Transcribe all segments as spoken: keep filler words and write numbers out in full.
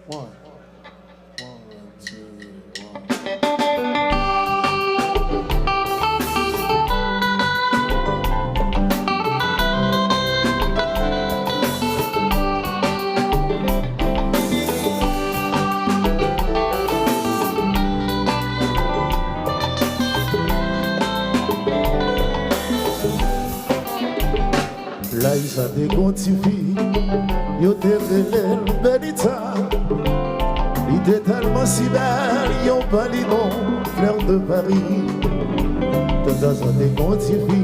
One, one, two, one. Laj sa te gon ti fi, yo te rele l Benita. Li te tèlman si bèl, yo ba li non Fleur de Paris. Tan sa te gon ti fi,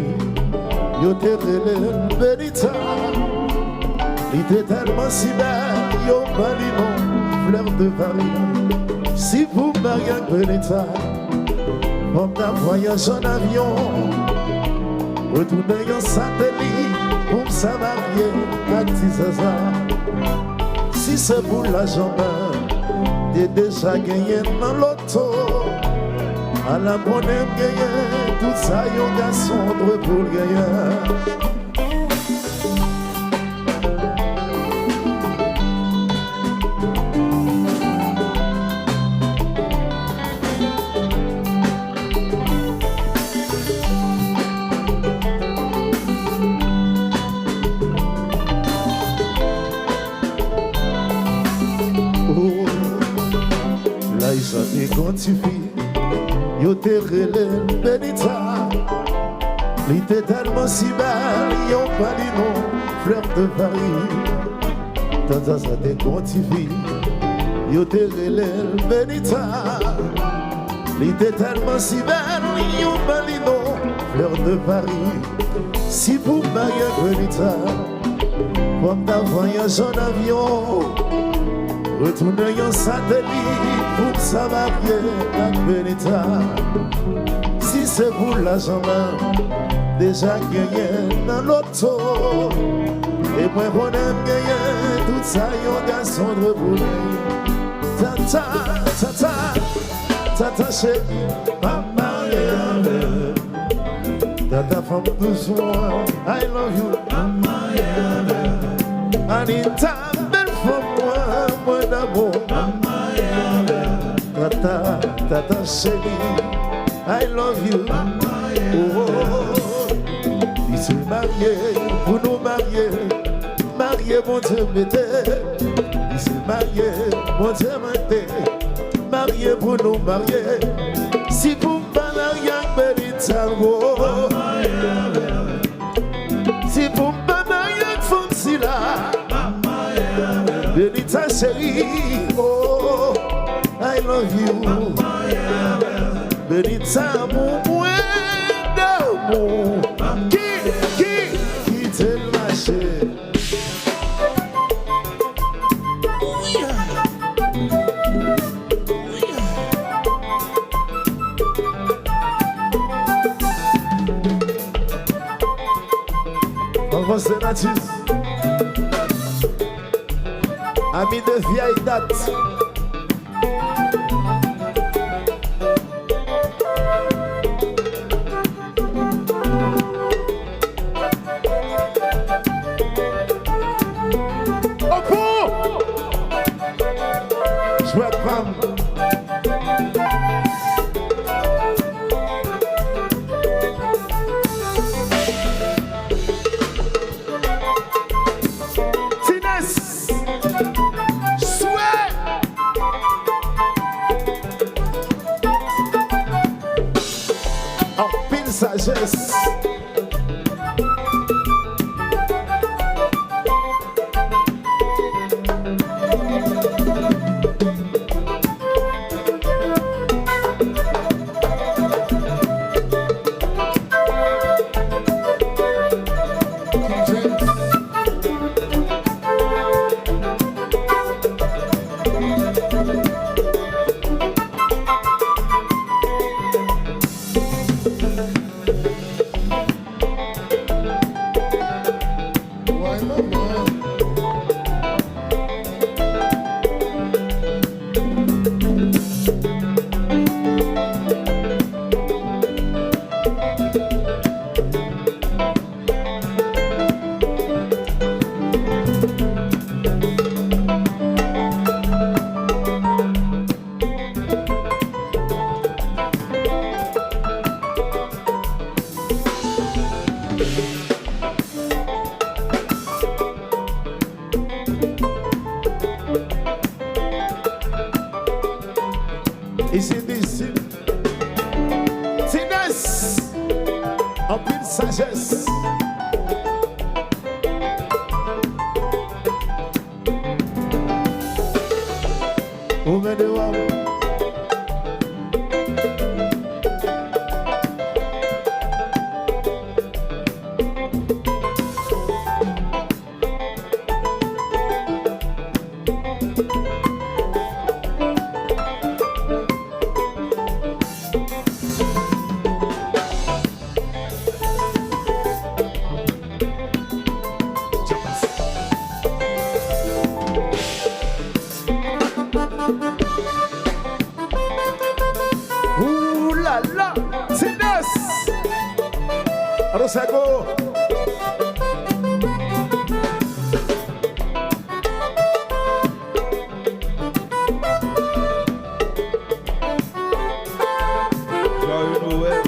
yo te rele l Benita. Li te tèlman si bèl, yo ba li non Fleur de Paris. Si pou m marye ak Benita, fò m ta vwayaje an avyon, retounen yon satelit pou m sa marye ak ti Zaza. Si se pou lajan, mwen te deja genyen nan loto. Ala konnen m genyen tout sa yon gason dwe pou l genyen. Oh, Laïsa te gon ti fi, yo te rele l Benita. Li te tèlman si bèl, yo ba li non Fleur de Paris. Tan sa te gon ti fi, yo te rele l Benita. Li te tèlman si bèl, yo ba li non Fleur de Paris. Si pou m marye ak Benita, fò m ta vwayaje an avyon, retounen yon satelit pou m sa marye ak Benita. Si se pou lajan, mwen deja genyen nan loto. E mwen konnen m genyen tout sa yon gason dwe pou li. Tata, tata, tata cheri, pa marye avè m. Tata fanm dous mwen, I love you. Pa marye avè m. Anita, bèl fanm mwen, mwen damou. Pa marye avè m. Tata, tata cheri, I love you. Pa marye avè m. Oh, li se marye pou nou marye. Marye Bondye mete. Li se marye Bondye mete. Marye pou nou marye. Si pou m pa marye ak Benita, oh. Si pou m pa marye ak fanm sila. Benita cheri, oh, I love you. Benita pou mwen damou. Ki, ki, kite l mache. Avanse, Natis. Ami de vieille date. Opo! Jwèt pa m. Finesse! Swè! Anpil sajès. Isit, isit. Ti Nès. Anpil sajès. Ou men de wam. Ooh la la, Ti Nès. Alò, sa go. Joyeux Noël.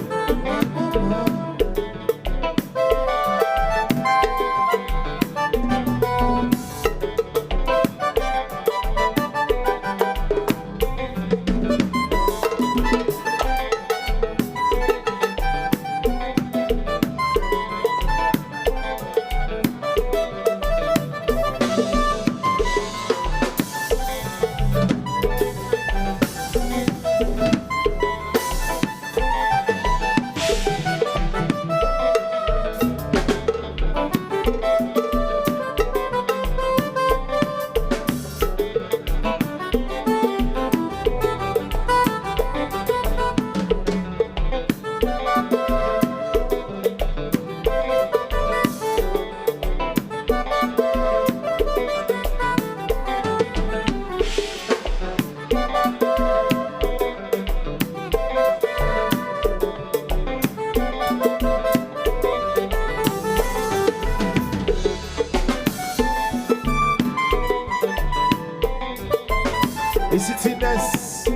Isit Ti Nès.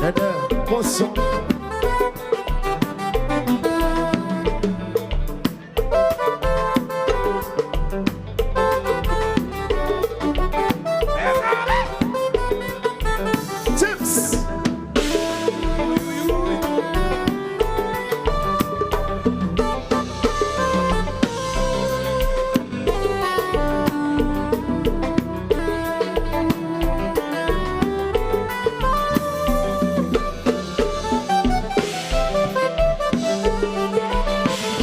Nènè, bon son. James.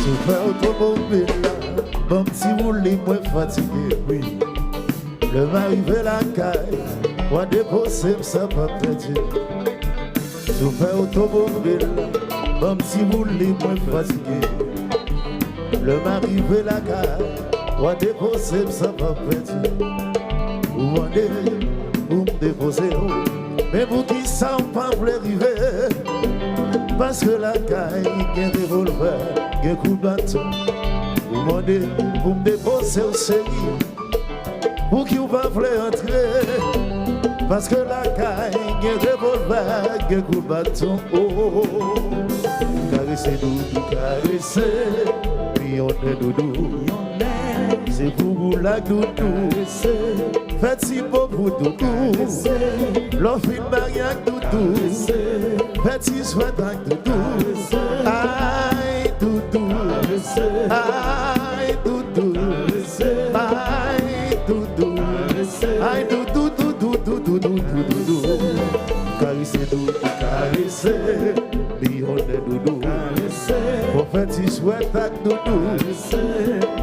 Chofè otomobil la, ban m ti wouli, mwen fatige, wi. Lè m arive lakay, w a depoze m, sa p ap pèdi. Chofè otomobil la, ban m ti wouli, mwen fatige. Lè m arive lakay, w a depoze m, sa p ap pèdi. Ou mande pou m depoze w, men poukisa w pa vle rive? Paske lakay gen revòlvè, gen kout baton. Ou mande pou m depoze w, cheri, pouki w pa vle antre? Paske lakay gen revòlvè, gen kout baton. Oh, oh, oh. Karese doudou, karese. Milyonè doudou. Se pou boulak doudou. Fè ti po pou doudou. Lè w fin marye ak doudou, fè ti jwèt ak doudou. Ay doudou. Ay doudou. Ay doudou. Ay doudou, doudou, doudou, doudou, doudou. Karese doudou, karese. Milyonè doudou. Fò fè ti jwèt ak doudou.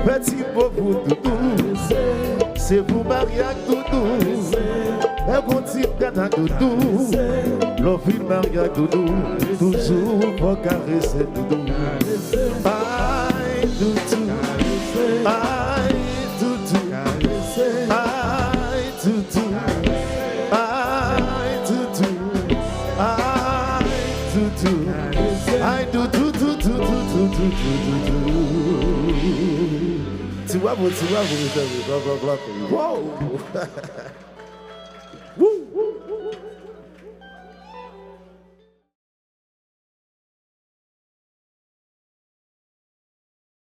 Fè ti po pou doudou. Se pou marye ak doudou. Lè gon ti gad Doudou, lè w fin marye ak Doudou, toujou fò w karese Doudou. Ay Doudou, ay Doudou, ay Doudou, ay Doudou, ay Doudou, ay Doudou, Doudou, Doudou, Doudou, Doudou. Ti bravo, ti bravo, mezanmi. Bravo, bravo. Wow!